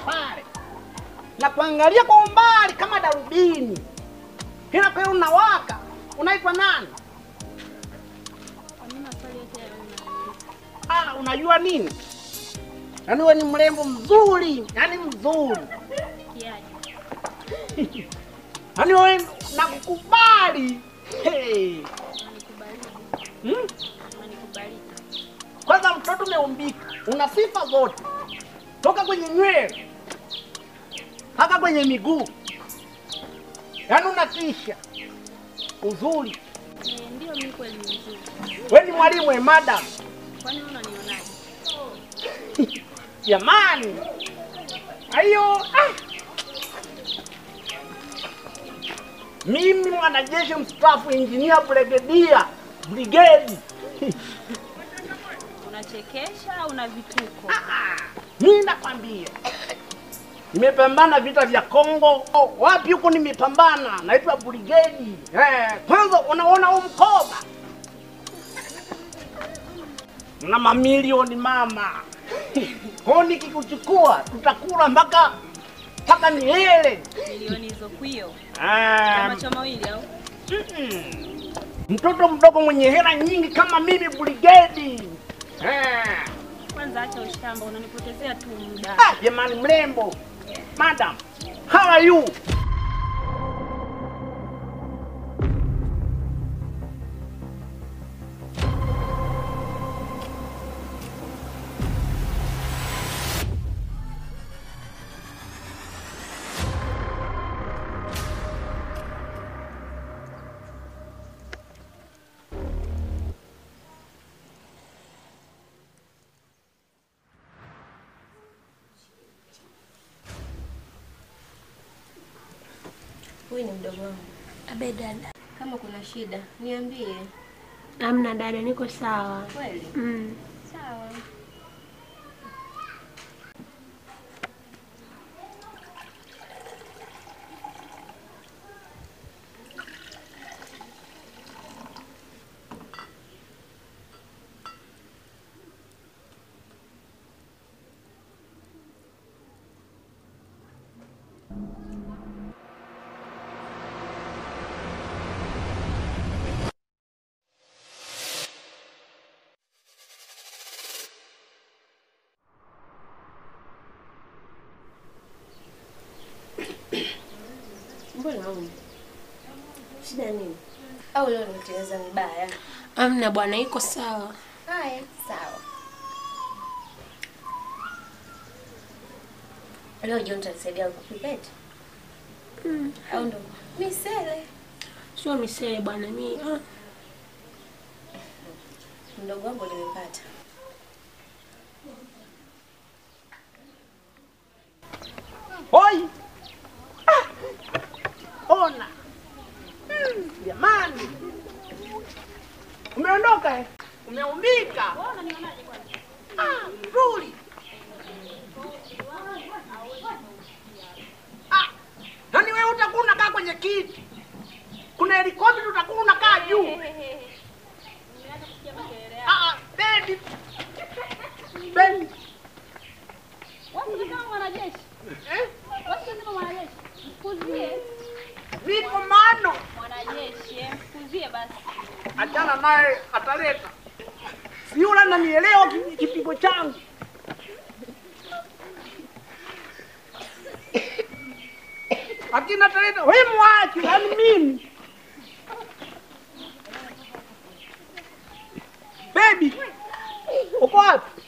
pale. Na kuangalia kwa umbali kama darubini. Kila kwa unawaka. Unaitwa nani? Ah, unajua nini? Yaani wewe ni mrembo mzuri, yaani mzuri. Kiaje? Yaani wewe nakukubali. Hey. Hmm? Kwanza mtoto umeumbika, una sifa zote. Toka kwenye nywele mpaka kwenye miguu. Yaani unatisha. Uzuri. Ndio mimi kweli ni mzuri. Wewe ni mwalimu madam. Kwani unanionaje? Jamani. Ayo, ah. Mimi mwanajeshi mstaafu engineer brigadier, brigade. Unachekesha au una vituko? Mimi nakwambia. Nimepambana vita vya Kongo. Oh, wapi huko nimepambana? Naitwa brigade. Kwanza unaona huu mkoba? Na mamilioni mama. Kwa nikikuchukua tutakula mpaka milele. Milioni hizo kwio. Kama choma mawili au? Mtoto mdogo mwenye hela nyingi kama mimi brigade. Kwanza acha ushamba, unanipotezea tu muda. Ah, jamani mrembo. Madam, how are you? Huyu ni mdogo wangu. Abe dada. Kama kuna shida, niambie. Hamna dada, niko sawa. Kweli? Sawa. Mbona wewe? Shida nini? Au leo nimeteleza vibaya? Amna bwana, iko sawa. Haya, sawa. Leo jioni utanisaidia kupika eti? Au ndo misele? Sio misele bwana, mimi Mdogo wangu nimepata. Hoi. Ona. Jamani. Umeondoka eh? Umeumbika. Wewe unanionaje kwanza? Ah, nzuri. Ah. Nani wewe utakuwa unakaa kwenye kiti? Kuna helikopta utakuwa unakaa juu. Nimeanza kusikia makelele yako. Ah, baby. Baby. Wewe kama mwanajeshi. Eh? Wewe kama mwanajeshi. Mfukuzie. Niko mano. Mwanajeshi, mfukuzie basi. Achana naye ataleta. Si yule ananielewa kipigo changu. Akina ataleta, wewe mwache, yani mimi. Baby. Uko wapi?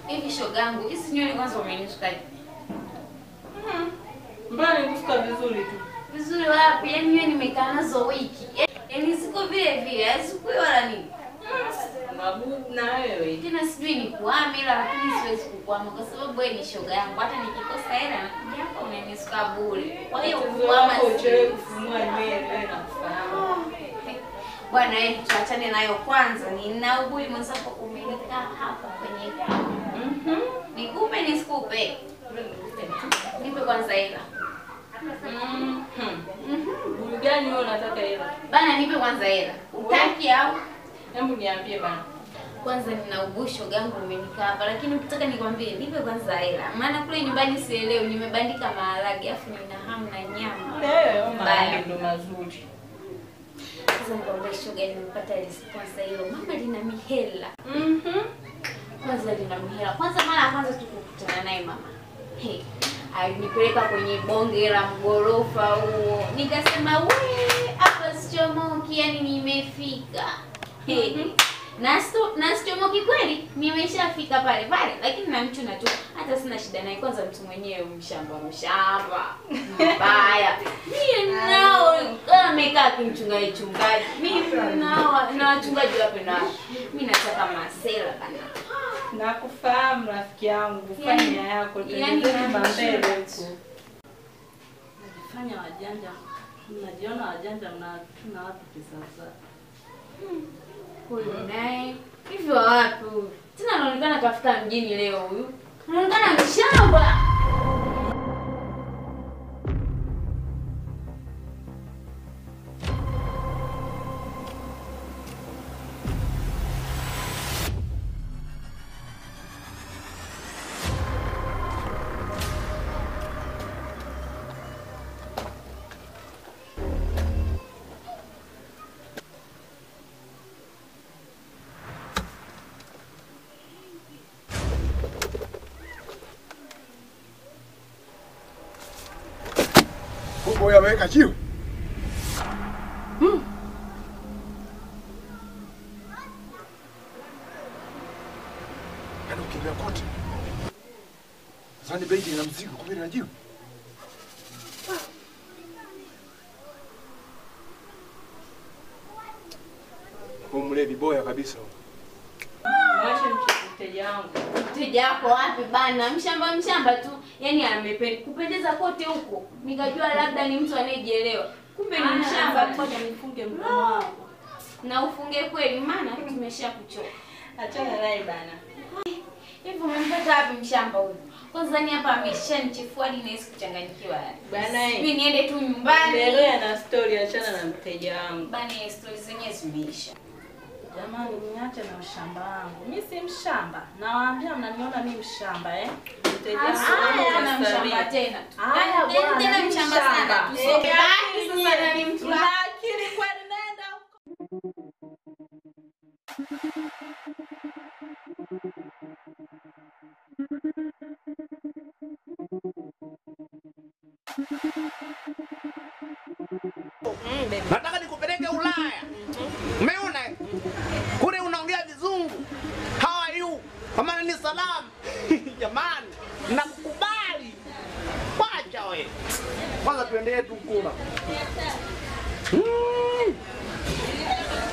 Hivi shogangu, hizi nywele kwanza umenisukaje? Mbona nikusuka vizuri tu? Vizuri wapi? Yaani nywele nimekaa nazo wiki. Yaani siko vile vile, hazikui wala nini. Mabubu na wewe. Tena sijui nikuame ila lakini siwezi kukuama kwa sababu wewe ni shoga yangu. Hata nikikosa hela nakuja hapa unanisuka bure. Kwa hiyo kukuama uchelewe kufumua nywele wewe nakufahamu. Bwana wewe tuachane nayo kwanza. Nina ubuyu mwenzako umenikaa hapa kwenye. Nikupe nisikupe? Nipe kwanza hela. Buyu gani wewe unataka hela? Bana nipe kwanza hela. Utaki au? Hebu niambie bana. Kwanza nina ugusho gangu umenikaa hapa, lakini ukitaka nikwambie nipe kwanza hela. Maana kule nyumbani sielewi, nimebandika maharage afu nina hamu na nyama. Leo maharage ndo mazuri. Sasa nikwambie shoga, nimepata response hilo. Mama lina mihela. Kwanza lina mihela. Kwanza mara ya kwanza tukukutana naye mama. Hey, alinipeleka kwenye bonge la mgorofa huo. Nikasema we hapa sichomoki, yani nimefika. Hey. Na sichomoki kweli, nimeshafika pale pale, lakini namchuna tu, hata sina shida naye. Kwanza mtu mwenyewe mshamba mbaya. Mimi nao amekaa kimchungaji chungaji. Mimi nao na wachungaji wapi na mimi nataka masela bana. Nakufahamu rafiki yangu, fanya yako, tuendelee mbele huko. Fanya wajanja, mnajiona wajanja, mnatuna wapi pesa za? Huyu naye hivyo wapi huyu? Tena anaonekana kafika mjini leo huyu. Anaonekana mshamba. Huyo ameweka jiwe. Yaani ukimbia kote. Zani begi ina mzigo kumbe ina jiwe. Kwa mlevi boya kabisa. Mwache mteja wangu. Mteja wako wapi bana? Mshamba tu. Yaani amependeza kote huko. Nikajua labda ni mtu anayejielewa. Kumbe ni mshamba tu. Ngoja nifunge mdomo wangu. Na ufunge kweli maana tumeshakuchoka. Achana naye bana. Hivi umempata wapi mshamba huyu? Kwanza ni hapa ameshanichefua hadi nahisi kuchanganyikiwa yani. Bana, mimi niende tu nyumbani. Endelea na story, achana na mteja wangu. Bana, story zenyewe zimeisha. Jamani, niache na mshamba wangu. Mimi si mshamba. Nawaambia mnaniona mimi mshamba eh? Mteja wangu na mshamba tena. Haya bwana, tena mshamba sana. Tusome baki sasa na ni mtu. Akili kweli nenda huko. Nataka nikupeleke Ulaya. Umeona? Kule unaongea vizungu. How are you? Kama ni salamu. Jamani, nakukubali. Wacha wewe. Kwanza tuendelee tu kula.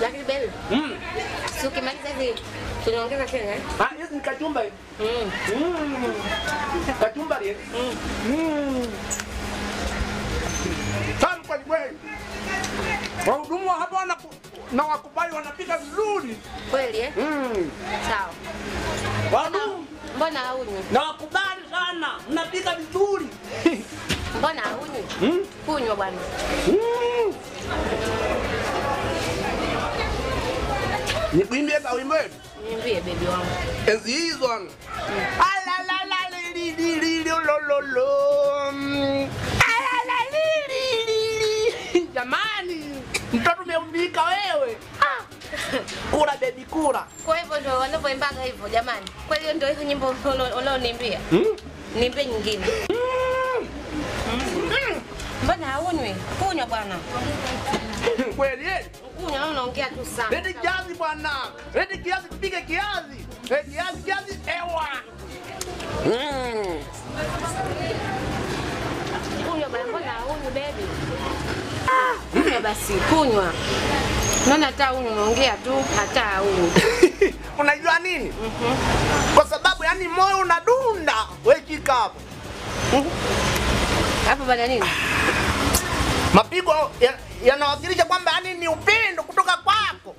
Lakini baby. Si ukimaliza hizi tunaongeza tena eh? Ah, hizi ni kachumbari. Kachumbari. Tamu kweli kweli. Wahudumu hapa na wakubali wanapika vizuri. Kweli eh? Sawa. Wahudumu, mbona haunywi? Na wakubali sana, mnapika vizuri. Mbona haunywi? Kunywa bwana. Nikuimbie ka wimbo? Niimbie baby wangu. Enzi hizo. Ala la la li li li lo lo lo. Ala la li li li. Jamani, mtoto umeumbika wewe. Ah. Kula baby kula. Kwa hivyo ndio wanavyoimbaga hivyo jamani. Kwa hiyo ndio hiyo nyimbo unaoniimbia. Niimbie nyingine. Mbona haunywi? Kunywa bwana. Kweli eh? Kunywa, unaongea tu sana. Leti kiazi bwana. Leti kiazi tupike kiazi. Leti kiazi kiazi ewa. Kunywa bwana, mbona haunywi baby? Kunywa basi, kunywa. Naona hata unaongea tu, hata haunywi. Unajua nini? Kwa sababu yani moyo unadunda. Wewe kika hapo. Hapo bana nini? Mapigo yanawakilisha kwamba yani ni upendo kutoka kwako.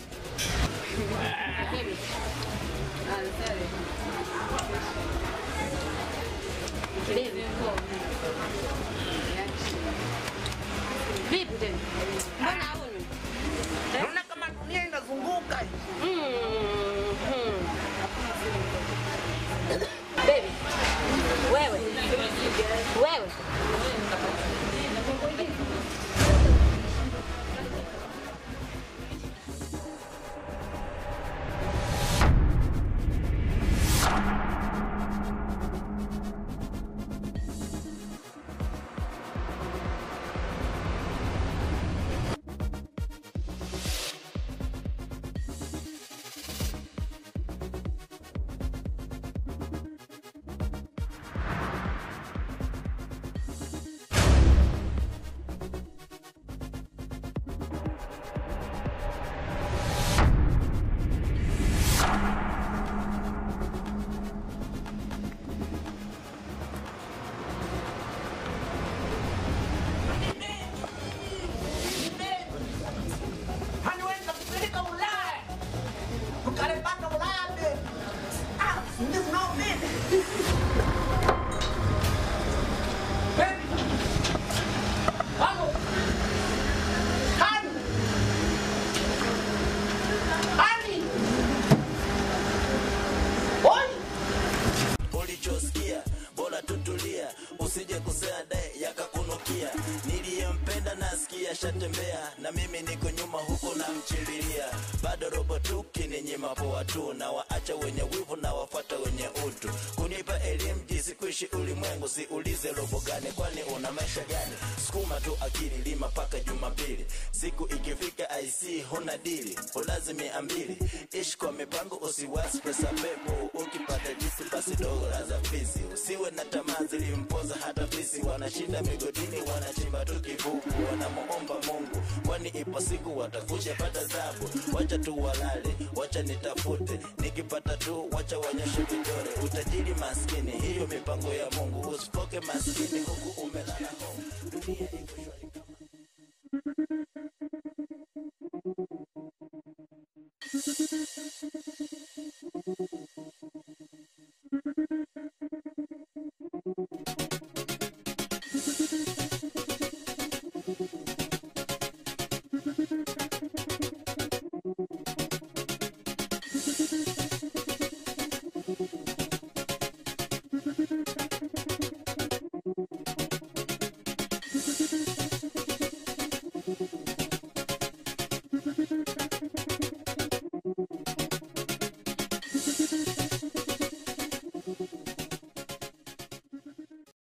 Vipi tena? Mbona haunywi? Naona kama dunia inazunguka. Wewe. Usije kusea dae yakakunukia. Niliyempenda nasikia shatembea, na mimi niko nyuma huko na mchililia. Bado robo tu kininyima poa tu, na waacha wenye wivu na wafuata wenye utu. Kunipa elimu jinsi kuishi ulimwengu, siulize robo gani kwani una maisha gani. Sukuma tu akili lima paka Jumapili, siku ikifika IC huna dili, ulazimi ambili. Ishi kwa mipango usiwasi pesa pepo, ukipata jisi basi dogo la fisi. Usiwe na tamaa zilimpoza hata fisi, wanashinda migodini wanachimba tu kivuku. Wanamuomba Mungu kwani ipo siku watakuja pata zabu. Wacha tu walale, wacha nitafute, nikipata tu wacha wanyoshe vidole. Utajiri maskini hiyo mipango ya Mungu, usipoke maskini huku umelala home. Dunia iko